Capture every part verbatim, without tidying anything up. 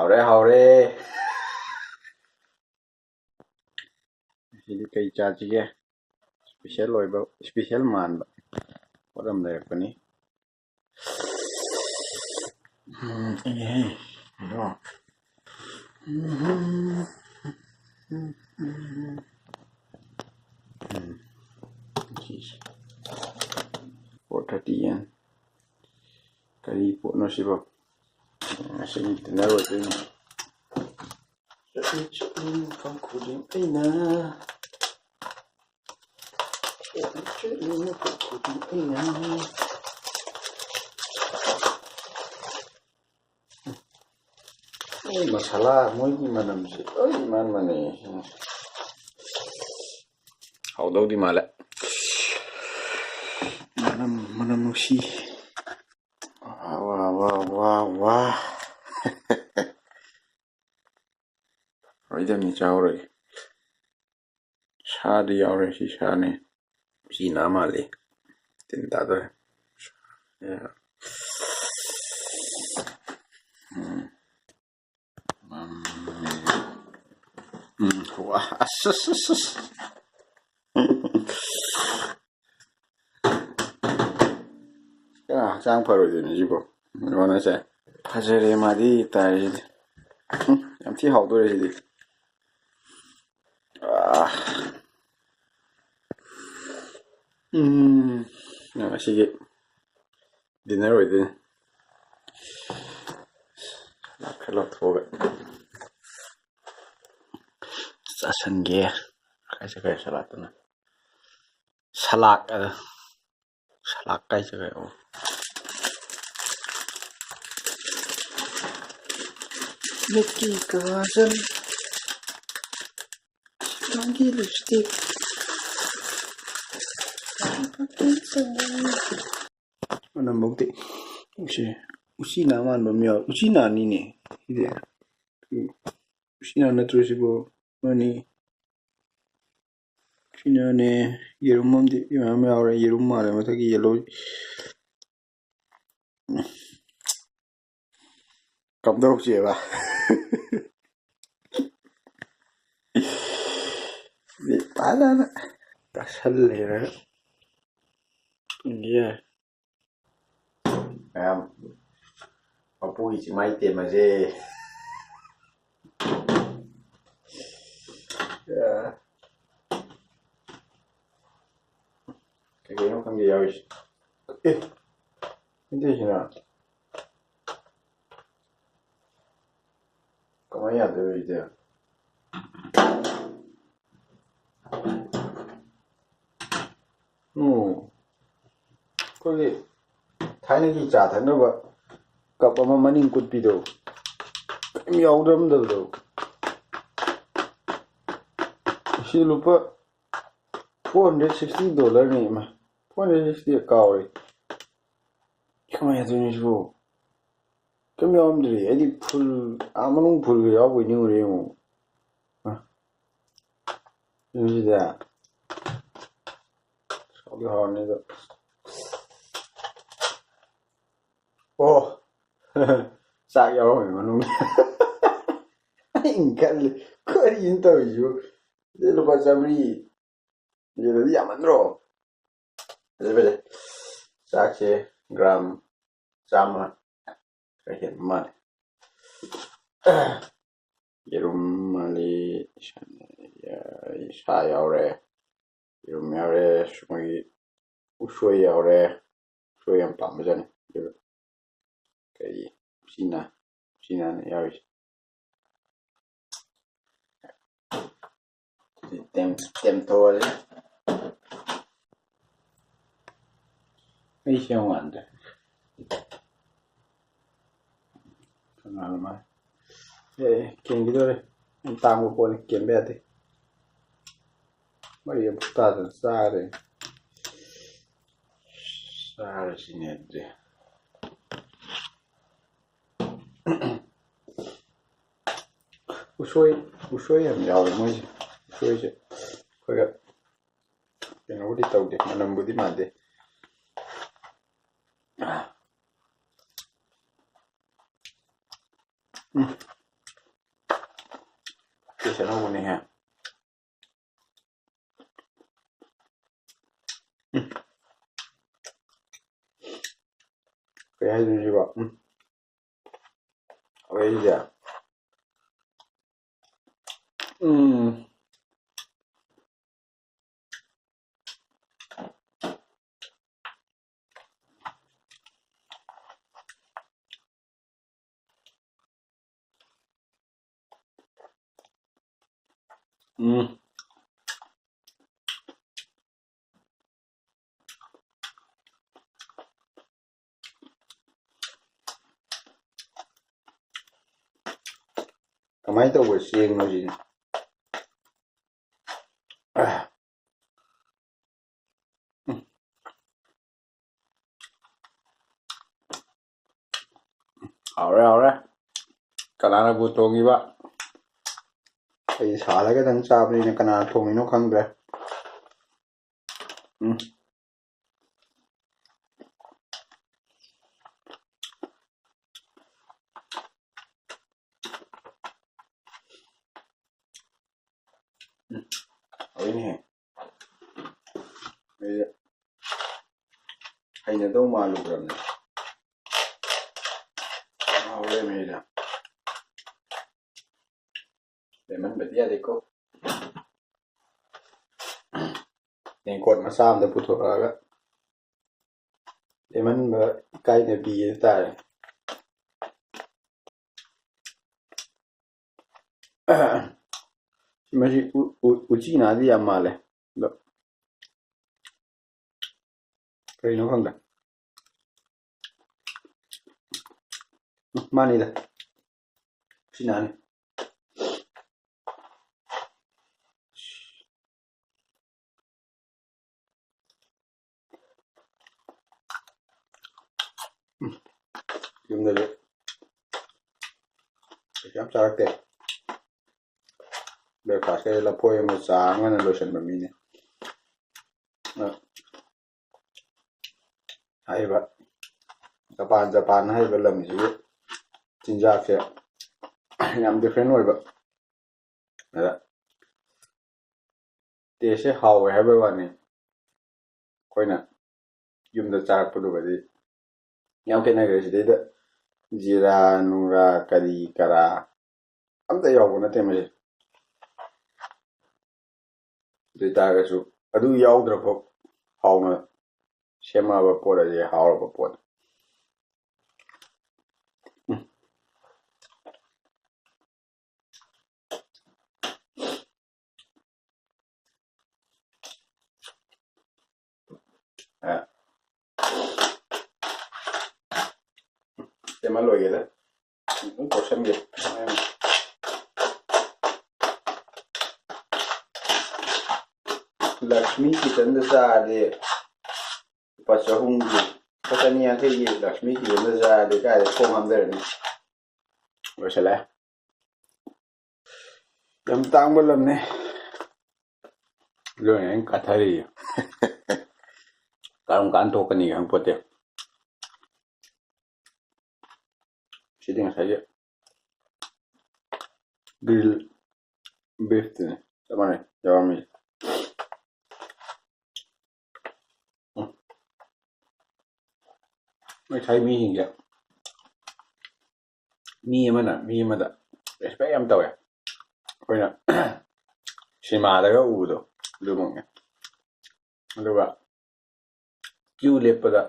ꯍꯧꯔꯦ, ꯍꯧꯔꯦ꯫ ꯉꯁꯤꯗꯤ ꯀꯩ ꯆꯥꯁꯤꯒꯦ? ꯏꯁꯄꯤꯁꯦꯜ ꯑꯣꯏꯕ, ꯏꯁꯄꯤꯁꯦꯜ ꯃꯥꯟꯕ ꯄꯣꯠ ꯑꯃ ꯂꯩꯔꯛꯄꯅꯤ꯫ ꯎꯝ, ꯑꯩ ꯍꯦ, ꯀꯩꯅꯣ꯫ ꯎꯝ, ꯎꯝ, ꯎꯝ, ꯎꯝ, ꯎꯝ꯫ ꯁꯤꯁꯦ꯫ Four thirty yen꯫ ꯀꯔꯤ ꯄꯣꯠꯅꯣ ꯁꯤꯕꯣ? ꯉꯁꯤꯒꯤ dinner ꯑꯣꯏꯗꯣꯏꯅꯤ꯫ ꯆꯠꯂꯤ ꯆꯠꯂꯤ ꯃꯐꯝ ꯈꯨꯗꯤꯡ ꯑꯩꯅ꯫ ꯆꯠꯂꯤ ꯆꯠꯂꯤ ꯃꯐꯝ ꯈꯨꯗꯤꯡ ꯑꯩꯅ꯫ ꯑꯩ ꯃꯁꯥꯂꯥ ꯃꯣꯏꯒꯤ ꯃꯅꯝꯁꯦ ꯂꯣꯏ ꯏꯃꯥꯟ ꯃꯥꯟꯅꯩꯌꯦ꯫ ꯍꯥꯎꯗꯧꯗꯤ ꯃꯥꯜꯂꯦ꯫ ꯃꯅꯝ, ꯃꯅꯝ ꯅꯨꯡꯁꯤ꯫ ꯋꯥ, ꯋꯥ, ꯋꯥ, ꯋꯥ, ꯋꯥ꯫ ꯂꯣꯏꯗꯕꯅꯤ ꯆꯥꯍꯧꯔꯒꯦ꯫ ꯁꯥꯗꯤ ꯌꯥꯎꯔꯦ, ꯁꯤ ꯁꯥꯅꯤ꯫ ꯁꯤ ꯅꯥ ꯃꯥꯜꯂꯤ꯫ ꯇꯤꯟ ꯇꯥꯗꯣꯔꯦ꯫ ꯎꯝ꯫ ꯎꯝ꯫ ꯎꯝ꯫ ꯋꯥ꯫ ꯑꯁ, ꯑꯁ, ꯑꯁ, ꯑꯁ꯫ ꯀꯅꯥ ꯍꯛꯆꯥꯡ ꯐꯔꯣꯏꯗꯣꯏꯅꯣ ꯁꯤꯕꯣ? ꯀꯩꯅꯣꯅꯦꯁꯦ꯫ ꯐꯖꯔꯦ ꯃꯥꯗꯤ ꯇꯥꯔꯤꯁꯤꯗꯤ꯫ ꯎꯝ, ꯌꯥꯝ ꯊꯤ ꯍꯥꯎꯗꯣꯔꯦ ꯁꯤꯗꯤ꯫ ꯑꯥ꯫ ꯎꯝ, ꯉꯁꯤꯒꯤ dinner ꯑꯣꯏꯗꯣꯏꯅꯤ꯫ ꯁꯂꯥꯗ ꯈꯔ ꯂꯧꯊꯣꯛꯑꯒ ꯆꯥꯁꯟꯒꯦ꯫ ꯀꯥꯏ ꯆꯠꯈ꯭ꯔꯦ ꯁꯂꯥꯗꯇꯨꯅ? ꯁꯂꯥꯗ ꯑꯗ꯫ ꯁꯂꯥꯗ ꯀꯥꯏ ꯆꯠꯈ꯭ꯔꯦ? ꯑꯣ꯫ ꯃꯤꯠꯀꯤ ꯀꯥꯖꯜ, ꯅꯪꯒꯤ lipstick꯫ ꯃꯅꯝꯐꯧꯗꯤ ꯅꯨꯡꯁꯤ꯫ ꯎꯆꯤꯅꯥ ꯃꯥꯟꯕ ꯑꯃ ꯌꯥꯎ-, ꯎꯆꯤꯅꯥꯅꯤꯅꯦ ꯁꯤꯗꯤ꯫ ꯎꯆꯤꯅꯥ ꯅꯠꯇ꯭ꯔꯣ ꯁꯤꯕꯨ? ꯃꯥꯅꯤ꯫ ꯎꯆꯤꯅꯥꯅꯦ꯫ ꯌꯦꯔꯨꯝ ꯑꯃꯗꯤ ꯃꯌꯥꯝ ꯌꯥꯎꯔꯦ꯫ ꯌꯦꯔꯨꯝ ꯃꯥꯜꯂꯦ ꯃꯊꯛꯀꯤ yellow꯫ ꯀꯝꯗꯧꯁꯦꯕ? ꯁꯤꯗꯤ ꯐꯖꯅ ꯆꯥꯁꯜꯂꯦꯔꯒ ꯌꯥꯔꯦ꯫ ꯃꯌꯥꯝ ꯃꯄꯨꯒꯤ ꯆꯤꯃꯥꯏ ꯇꯦꯝꯃꯁꯦ꯫ ꯑ, ꯀꯩ ꯀꯩꯅꯣ ꯈꯪꯗꯦ ꯌꯥꯎꯔꯤꯁꯦ꯫ ꯑꯦ, ꯁꯤꯗꯩꯁꯤꯅ ꯀꯃꯥꯏꯅ ꯌꯥꯗꯣꯏꯕ ꯁꯤꯗꯤ? ꯎꯝ꯫ ꯑꯩꯈꯣꯏꯒꯤ ꯊꯥꯏꯅꯒꯤ ꯆꯥ ꯊꯛꯅꯕ ꯀꯞ ꯑꯃ ꯃꯅꯤꯡ ꯀꯨꯠꯄꯤꯗꯣ, ꯀꯔꯤꯝ ꯌꯥꯎꯔꯝꯗꯕꯗꯣ꯫ ꯁꯤ ꯂꯨꯄꯥ four hundred sixty dollar ꯅꯦ ꯏꯃꯥ꯫ Four hundred sixty ꯀꯥꯎꯔꯦ꯫ ꯀꯃꯥꯏꯅ ꯇꯧꯔꯤꯅꯣ ꯁꯤꯕꯨ? ꯀꯩꯝ ꯌꯥꯎꯔꯝꯗ꯭ꯔꯤ꯫ ꯑꯩꯗꯤ full, ꯑꯥ ꯃꯅꯨꯡ full ꯒ ꯌꯥꯎꯕꯩ ꯅꯤꯡꯉꯨꯔꯦ ꯑꯃꯨꯛ꯫ ꯑ꯫ ꯁꯤꯗ꯫ ꯍꯥꯎꯗꯤ ꯍꯥꯎꯔꯅꯤ ꯑꯗꯣ꯫ ꯑꯣ꯫ ꯆꯥꯛ ꯌꯥꯎꯔꯝꯃꯤ ꯃꯅꯨꯡꯗ꯫ ꯑꯩꯅ ꯈꯜꯂꯤ, "ꯀꯔꯤꯅꯣ ꯇꯧꯔꯤꯁꯤꯕꯨ?" ꯁꯤꯗ ꯂꯨꯄꯥ ꯆꯥꯃꯔꯤ ꯌꯦꯜꯂꯗꯤ ꯌꯥꯝꯃꯟꯗ꯭ꯔꯣ? ꯐꯖꯩ, ꯐꯖꯩ꯫ ꯆꯥꯛꯁꯦ gram ꯆꯥꯝꯃ ꯈꯔ ꯍꯦꯟꯕ ꯃꯥꯜꯂꯦ꯫ ꯌꯦꯔꯨꯝ ꯃꯥꯜꯂꯤ, ꯁꯟ-, ꯁꯥ ꯌꯥꯎꯔꯦ, ꯌꯦꯔꯨꯝ ꯌꯥꯎꯔꯦ, ꯃꯣꯏꯒꯤ ꯎꯁꯣꯏ ꯌꯥꯎꯔꯦ꯫ ꯎꯁꯣꯏ ꯌꯥꯝ ꯄꯥꯝꯕꯖꯥꯠꯅꯤ꯫ ꯑꯗꯨꯒ ꯀꯔꯤ, ꯎꯆꯤꯅꯥ, ꯎꯆꯤꯅꯥꯅ ꯌꯥꯎꯔꯤꯁꯦ꯫ ꯁꯤ ꯇꯦꯝ-, ꯇꯦꯝꯊꯣꯛꯑꯁꯤ꯫ ꯑꯩ ꯁꯦꯝ ꯃꯥꯟꯗ꯭ꯔꯦ꯫ ꯀꯅꯥꯅꯣ ꯃꯥ? ꯑꯦ, ꯀꯦꯟꯈꯤꯗꯣꯔꯦ꯫ ꯌꯥꯝ ꯇꯥꯡꯕ ꯄꯣꯠꯅꯤ, ꯀꯦꯟꯕ ꯌꯥꯗꯦ꯫ ꯃꯔꯤ ꯑꯃ ꯐꯨꯛꯇꯥꯗꯅ ꯆꯥꯔꯦ꯫ ꯆꯥꯔꯁꯤꯅꯦ ꯑꯗꯨꯗꯤ꯫ ꯎꯁꯣꯏ, ꯎꯁꯣꯏ ꯌꯥꯝ ꯌꯥꯎꯋꯦ ꯃꯣꯏꯁꯦ꯫ ꯎꯁꯣꯏꯁꯦ ꯑꯩꯈꯣꯏꯒ ꯀꯩꯅꯣꯕꯨꯗꯤ ꯇꯧꯗꯦ, ꯃꯅꯝꯕꯨꯗꯤ ꯃꯥꯟꯗꯦ꯫ ꯎꯝ꯫ ꯁꯦꯠꯍꯧꯕꯅꯦꯍꯦ꯫ ꯎꯝ꯫ ꯀꯩ ꯍꯥꯏꯗꯣꯏꯅꯣ ꯁꯤꯕꯣ? ꯎꯝ꯫ ꯍꯣꯔꯦꯟꯁꯦ꯫ ꯎꯝ꯫ ꯎꯝ꯫ ꯀꯃꯥꯏꯅ ꯇꯧꯕ ꯆꯦꯡꯅꯣ ꯁꯤꯅ? ꯍꯥꯎꯔꯦ, ꯍꯥꯎꯔꯦ꯫ ꯀꯅꯥꯅꯕꯨ ꯊꯣꯡꯉꯤꯕ? ꯑꯩ ꯁꯥꯍꯜꯂꯒꯗꯪ ꯆꯥꯕꯅꯤꯅ ꯀꯅꯥꯅ ꯊꯣꯡꯉꯤꯅꯣ ꯈꯪꯗ꯭ꯔꯦ꯫ ꯎꯝ꯫ ꯎꯝ꯫ ꯍꯥꯎꯋꯤꯅꯦꯍꯦ꯫ ꯑꯩ ꯍꯩꯅꯗꯧ ꯃꯥꯜꯂꯨꯗ꯭ꯔꯕꯅꯦ꯫ ꯍꯥꯎ ꯂꯩꯔꯝꯃꯦ ꯑꯩꯗꯤ꯫ ꯂꯦꯃꯟꯕꯗꯤ ꯌꯥꯗꯦꯀꯣ꯫ ꯇꯦꯡꯀꯣꯠ ꯃꯆꯥ ꯑꯃꯗ ꯄꯨꯊꯣꯔꯛꯑꯒ ꯂꯦꯃꯟꯕ ꯏꯀꯥꯏꯅꯕꯤ ꯍꯥꯏꯕ ꯇꯥꯔꯦ꯫ ꯃꯁꯤ ꯎ-, ꯎ-, ꯎꯆꯤꯅꯥꯗꯤ ꯌꯥꯝ ꯃꯥꯜꯂꯦ꯫ ꯑꯗꯣ ꯀꯔꯤꯅꯣ ꯈꯪꯗꯦ꯫ ꯎꯝ, ꯃꯥꯅꯤꯗ꯫ ꯎꯆꯤꯅꯥꯅꯤ꯫ ꯎꯝ꯫ ꯌꯨꯝꯗꯗꯤ ꯀꯩꯁꯨ ꯌꯥꯝ ꯆꯥꯔꯛꯇꯦ꯫ Breakfast ꯀꯁꯦ ꯂꯐꯣꯏ ꯑꯃ ꯆꯥ ꯑꯃꯅ ꯂꯣꯏꯁꯤꯟꯕ ꯃꯤꯅꯦ꯫ ꯑ, ꯍꯥꯏꯔꯤꯕ ꯖꯄꯥꯟ, ꯖꯄꯥꯟ ꯍꯥꯏꯔꯤꯕ ꯂꯝꯁꯤꯒꯤ ꯆꯤꯟꯖꯥꯛꯁꯦ ꯌꯥꯝ different ꯑꯣꯏꯕ꯫ ꯑꯗ ꯇꯦꯁꯁꯦ ꯍꯥꯎꯋꯦ ꯍꯥꯏꯕꯩ ꯋꯥꯅꯤ, ꯑꯩꯈꯣꯏꯅ ꯌꯨꯝꯗ ꯆꯥꯔꯛꯄꯗꯨꯒꯗꯤ ꯌꯥꯝ ꯈꯦꯠꯅꯈ꯭ꯔꯦ꯫ ꯁꯤꯗꯩꯗ ꯖꯤꯔꯥ ꯅꯨꯡꯔꯥ ꯀꯔꯤ ꯀꯔꯥ ꯑꯝꯇ ꯌꯥꯎꯕ ꯅꯠꯇꯦ ꯃꯁꯤ꯫ ꯑꯗꯨ ꯑꯣꯏꯇꯥꯔꯒꯁꯨ ꯑꯗꯨ ꯌꯥꯎꯗ꯭ꯔꯐꯥꯎ ꯍꯥꯎꯅ ꯁꯦꯝꯃꯛꯑꯕ ꯄꯣꯠ ꯑꯁꯤ ꯍꯥꯎꯔꯕ ꯄꯣꯠꯅꯤ꯫ ꯎꯝ꯫ ꯑ꯫ ꯁꯦꯝꯃ ꯂꯣꯏꯒꯦꯗ꯫ ꯑꯗꯨꯝ ꯇꯧꯁꯟꯒꯦ꯫ ꯂꯛꯁꯃꯤ ꯀꯤꯆꯟꯗ ꯆꯥꯔꯗꯤ ꯂꯨꯄꯥ ꯆꯍꯨꯝꯒꯤ, ꯂꯨꯄꯥ ꯆꯅꯤ ꯌꯥꯡꯈꯩꯒꯤ ꯂꯛꯁꯃꯤ ꯀꯤꯆꯟꯗ ꯆꯥꯔꯗꯤ ꯀꯥꯏꯗ ꯈꯣꯡ ꯍꯥꯝꯊꯔꯅꯤ? ꯂꯣꯏꯁꯜꯂꯦ꯫ ꯌꯥꯝ ꯇꯥꯡꯕ ꯂꯝꯅꯦ꯫ ꯑꯗꯨꯅ ꯑꯩꯅ ꯀꯠꯊꯔꯤꯁꯦ꯫ ꯀꯔꯝ ꯀꯥꯟ ꯊꯣꯛꯀꯅꯤ ꯈꯪꯄꯣꯠꯇꯦ꯫ ꯁꯤꯗꯤ ꯉꯁꯥꯏꯒꯤ ꯒ꯭ꯔꯤꯜ ꯕꯤꯐꯇꯨꯅꯦ꯫ ꯆꯞ ꯃꯥꯟꯅꯩ ꯌꯥꯎꯔꯝꯃꯤꯁꯦ꯫ ꯎꯝ꯫ ꯉꯁꯥꯏ ꯃꯤꯁꯤꯡꯁꯦ, ꯃꯤ ꯑꯃꯅ ꯃꯤ ꯑꯃꯗ ꯔꯦꯁꯄꯦꯛ ꯌꯥꯝ ꯇꯧꯋꯦ꯫ ꯑꯩꯈꯣꯏꯅ ꯁꯤꯅꯦꯃꯥꯗꯒ ꯎꯕꯗꯣ ꯑꯗꯨꯃꯛꯅꯦ꯫ ꯑꯗꯨꯒ ꯀ꯭ꯌꯨ ꯂꯦꯞꯄꯗ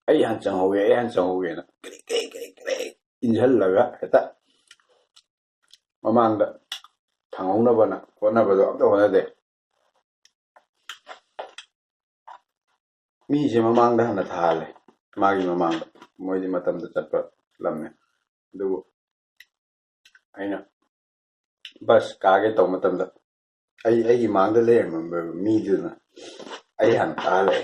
"ꯑꯩ ꯍꯥꯟꯅ ꯆꯪꯍꯧꯒꯦ, ꯑꯩ ꯍꯥꯟꯅ ꯆꯪꯍꯧꯒꯦꯅ" ꯀ꯭ꯔꯤꯛ ꯀ꯭ꯔꯤꯛ ꯀ꯭ꯔꯤꯛ ꯀ꯭ꯔꯤꯛ ꯏꯟꯁꯤꯜꯂꯒ ꯍꯦꯛꯇ ꯃꯃꯥꯡꯗ ꯊꯥꯡꯍꯧꯅꯕꯅ ꯍꯣꯠꯅꯕꯗꯣ ꯑꯝꯇ ꯍꯣꯠꯅꯗꯦ꯫ ꯃꯤꯁꯦ ꯃꯃꯥꯡꯗ ꯍꯥꯟꯅ ꯊꯥꯍꯜꯂꯦ, ꯃꯥꯒꯤ ꯃꯃꯥꯡꯗ꯫ ꯃꯣꯏꯗꯤ ꯃꯇꯝꯗ ꯆꯠꯄ ꯂꯝꯅꯦ꯫ ꯑꯗꯨꯕꯨ ꯑꯩꯅ ꯕꯁ ꯀꯥꯒꯦ ꯇꯧꯕ ꯃꯇꯝꯗ ꯑꯩ, ꯑꯩꯒꯤ ꯃꯥꯡꯗ ꯂꯩꯔꯝꯕ ꯃꯤꯗꯨꯅ ꯑꯩ ꯍꯥꯟꯅ ꯀꯥꯍꯜꯂꯛꯑꯦ꯫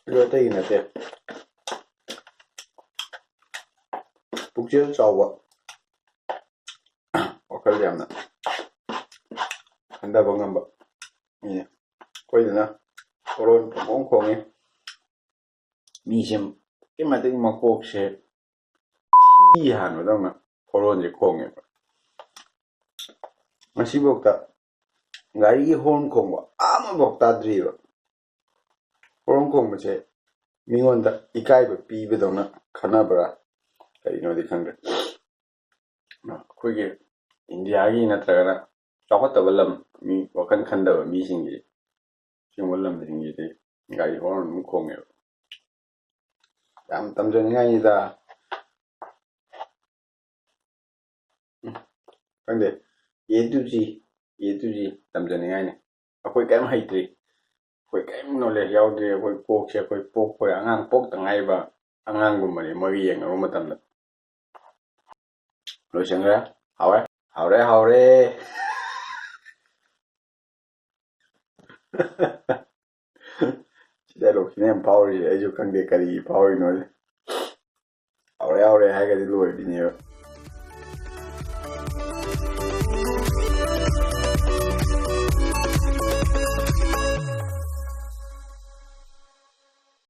ꯑꯗꯨ ꯑꯇꯩꯒꯤ ꯅꯠꯇꯦ, ꯄꯨꯛꯆꯦꯜ ꯆꯥꯎꯕ, ꯋꯥꯈꯜ ꯌꯥꯝꯅ ꯈꯟꯊꯕ ꯉꯝꯕ ꯃꯤꯅꯤ꯫ ꯑꯩꯈꯣꯏꯗꯅ ꯍꯣꯔꯣꯟ ꯄꯨꯡꯈꯣꯡ ꯈꯣꯡꯉꯤ꯫ ꯃꯤꯁꯦ ꯑꯗꯨꯛꯀꯤ ꯃꯇꯤꯛ ꯃꯀꯣꯛꯁꯦ ꯏ ꯍꯥꯟꯕꯗꯧꯅ ꯍꯣꯔꯣꯟꯁꯦ ꯈꯣꯡꯉꯦꯕ꯫ ꯉꯁꯤꯐꯥꯎꯗ ꯒꯥꯔꯤꯒꯤ ꯍꯣꯔꯣꯟ ꯈꯣꯡꯕ ꯑꯃꯐꯥꯎ ꯇꯥꯗ꯭ꯔꯤꯕ꯫ ꯍꯣꯔꯣꯟ ꯈꯣꯡꯕꯁꯦ ꯃꯤꯉꯣꯟꯗ ꯏꯀꯥꯏꯕ ꯄꯤꯕꯗꯧꯅ ꯈꯟꯅꯕ꯭ꯔꯥ ꯀꯔꯤꯅꯣꯗꯤ ꯈꯪꯗ꯭ꯔꯦ꯫ ꯑꯩꯈꯣꯏꯒꯤ ꯏꯟꯗꯤꯌꯥꯒꯤ ꯅꯠꯇ꯭ꯔꯒꯅ ꯆꯥꯎꯈꯠꯇꯕ ꯂꯝ, ꯃꯤ ꯋꯥꯈꯜ ꯈꯟꯗꯕ ꯃꯤꯁꯤꯡꯒꯤ ꯁꯤꯒꯨꯝꯕ ꯂꯝꯁꯤꯡꯁꯤꯗꯤ ꯒꯥꯔꯤ ꯍꯣꯔꯣꯟ ꯑꯗꯨꯝ ꯈꯣꯡꯉꯦꯕ꯫ ꯌꯥꯝ ꯇꯝꯖꯅꯤꯡꯉꯥꯏꯅꯤꯗ꯫ ꯎꯝ, ꯈꯪꯗꯦ, ꯑꯦ ꯇꯨ ꯖꯤ, ꯑꯦ ꯇꯨ ꯖꯤ ꯇꯝꯖꯅꯤꯡꯉꯥꯏꯅꯤ꯫ ꯑꯩꯈꯣꯏ ꯀꯔꯤꯝ ꯍꯩꯇ꯭ꯔꯤ, ꯑꯩꯈꯣꯏ ꯀꯔꯤꯝ ꯅꯣꯂꯦꯖ ꯌꯥꯎꯗ꯭ꯔꯤ꯫ ꯑꯩꯈꯣꯏ ꯀꯣꯛꯁꯦ, ꯑꯩꯈꯣꯏ ꯄꯣꯛꯄ ꯑꯉꯥꯡ ꯄꯣꯛꯇ ꯉꯥꯏꯔꯤꯕ ꯑꯉꯥꯡꯒꯨꯝꯕꯅꯤ ꯃꯣꯏꯒ ꯌꯦꯡꯅꯔꯨꯕ ꯃꯇꯝꯗ꯫ ꯂꯣꯏꯁꯤꯟꯈ꯭ꯔꯦ꯫ ꯍꯥꯎꯔꯦ, ꯍꯥꯎꯔꯦ, ꯍꯥꯎꯔꯦ꯫ ꯁꯤ ꯗꯥꯏꯂꯣꯛꯁꯤꯅ ꯌꯥꯝ ꯐꯥꯎꯔꯤꯁꯦ, ꯑꯩꯁꯨ ꯈꯪꯗꯦ ꯀꯔꯤꯒꯤ ꯐꯥꯎꯔꯤꯅꯣ꯫ ꯍꯥꯎꯔꯦ, ꯍꯥꯎꯔꯦ ꯍꯥꯏꯔꯒꯗꯤ ꯂꯣꯏꯕꯤꯅꯦꯕ꯫